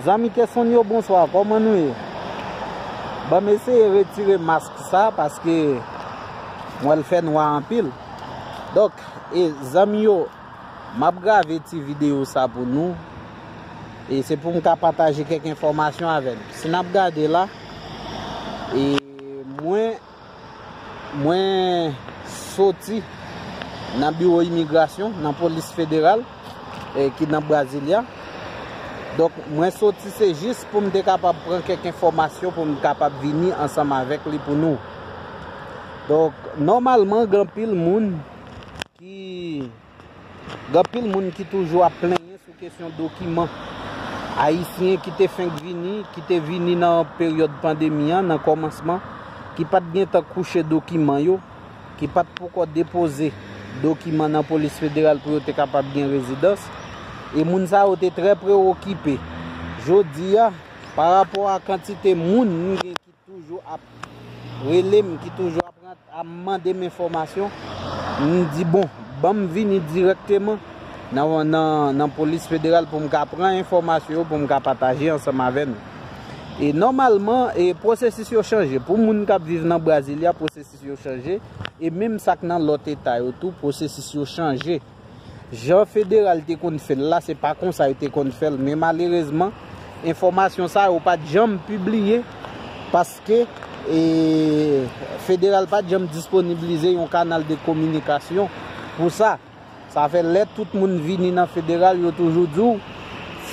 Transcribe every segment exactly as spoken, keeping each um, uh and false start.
Zanmi Kesonn yo, bonswa, kòman nou ye? Ban m eseye retire mask sa paske m wè l fè nwa anpil. Donk, e zanmi yo, m ap grave ti videyo sa pou nou. E se pou m ka pataje kèk enfòmasyon avè nou. Si n ap gade la, e mwen Mwen soti nan biwo imigrasyon, nan polis federal, eh, ki nan Brasilia. Donk, mwen soti se jis pou m te kapab pran kèk enfòmasyon pou m kapab vini ansanm avèk li pou nou. Donk, nòmalman, gen anpil moun ki Gen anpil moun ki toujou ap plenyen sou kesyon dokiman. Ayisyen ki te fenk vini, ki te vini nan peryòd pandemi an, nan kòmansman, ki pa t gentan kouche dokiman yo, ki pa t poko depoze dokiman nan polis federal pou yo te kapab gen rezidans. E moun sa yo te trè preokipe. Jodi a, pa rapò a kantite moun m gen ki toujou ap rele m, ki toujou ap, ap mande m enfòmasyon, m di, bon, ban m vini dirèkteman nan, nan, nan polis federal pou m ka pran enfòmasyon yo, pou m ka pataje ansanm avè nou. E nòmalman, e pwosesis yo chanje. Pou moun k ap viv nan Brasilia, pwosesis yo chanje. E menm sa k nan lòt eta yo tou, pwosesis yo chanje. Jan federal te konn fè l la, se pa konsa yo te konn fè l. Men malerezman, enfòmasyon sa yo pa t janm pibliye paske, e, federal pa t janm disponibilize yon kanal de kominikasyon pou sa. Sa fè lè tout moun vini nan federal, yo toujou di w,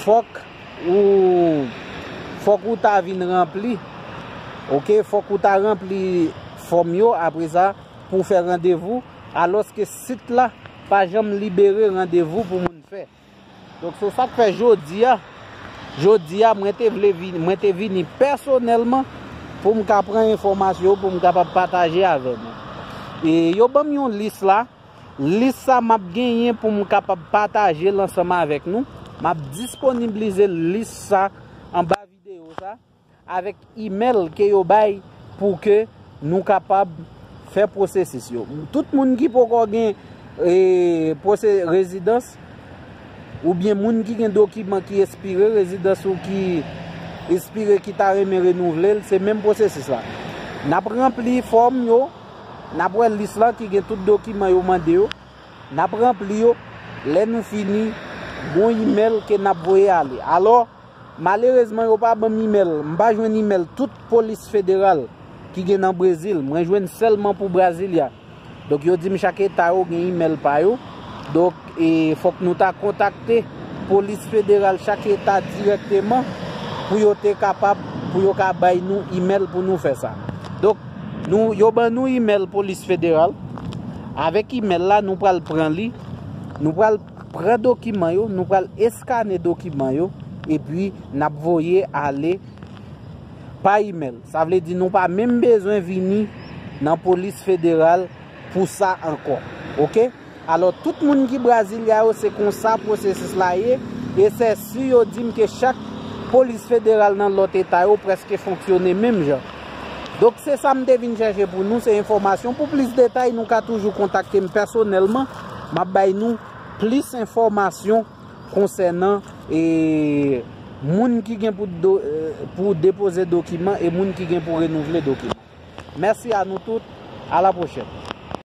fòk ou, fòk ou ta vin ranpli, oke, fòk ou ta ranpli fòm yo, apre sa, pou w fè randevou, alòske sit la pa janm libere randevou pou moun fè. Donk, se sa k fè jodi a, jodi a, mwen te vle vini, mwen te vini pèsonèlman pou m ka pran enfòmasyon, pou m kapab pataje avè nou. E yo ban m yon lis la, lis sa m ap genyen pou m kapab pataje l ansanm avèk nou. M ap disponibilize lis sa anba videyo sa. Avèk imèl ke yo bay pou ke nou kapab fè pwosesis yo. Tout moun ki poko gen, e, pwose-, rezidans, oubyen moun ki gen dokiman ki espire, rezidans ou ki espire, ki ta renmen renouvle l, se menm pwosesis la. N ap ranpli fòm yo, n ap wè lis lan ki gen tout dokiman yo mande yo, n ap ranpli yo, lè nou fini, gon imèl ke n ap voye ale. Alò, malerezman, yo pa ban m imèl. M pa jwenn imèl tout polis federal ki gen nan Brezil. Mwen jwenn sèlman pou Brasilia. Donk, yo di m chak eta yo gen imèl pa yo. Donk, e, fòk nou ta kontakte polis federal chak eta dirèkteman pou yo te kapab, pou yo ka bay nou imèl pou nou fè sa. Donk, nou, yo ban nou imèl polis federal. Avèk imèl la, nou pral pran li. Nou pral pran dokiman yo, nou pral eskane dokiman yo, epi n ap voye ale pa imèl. Sa vle di nou pa menm bezwen vini nan polis federal pou sa ankò. Oke? Alò, tout moun ki Brasilia yo, se konsa pwosesis la ye, e se si yo di m ke chak polis federal nan lòt eta yo prèske fonksyone menm jan. Donk, se sa m te vin chèche pou nou, se enfòmasyon. Pou plis detay, nou ka toujou kontakte m pèsonèlman. M ap bay nou plis enfòmasyon konsènan, e, moun ki gen pou do-, e, pou depoze dokiman e moun ki gen pou renouvle dokiman. Mèsi a nou tout. A la pwochèn.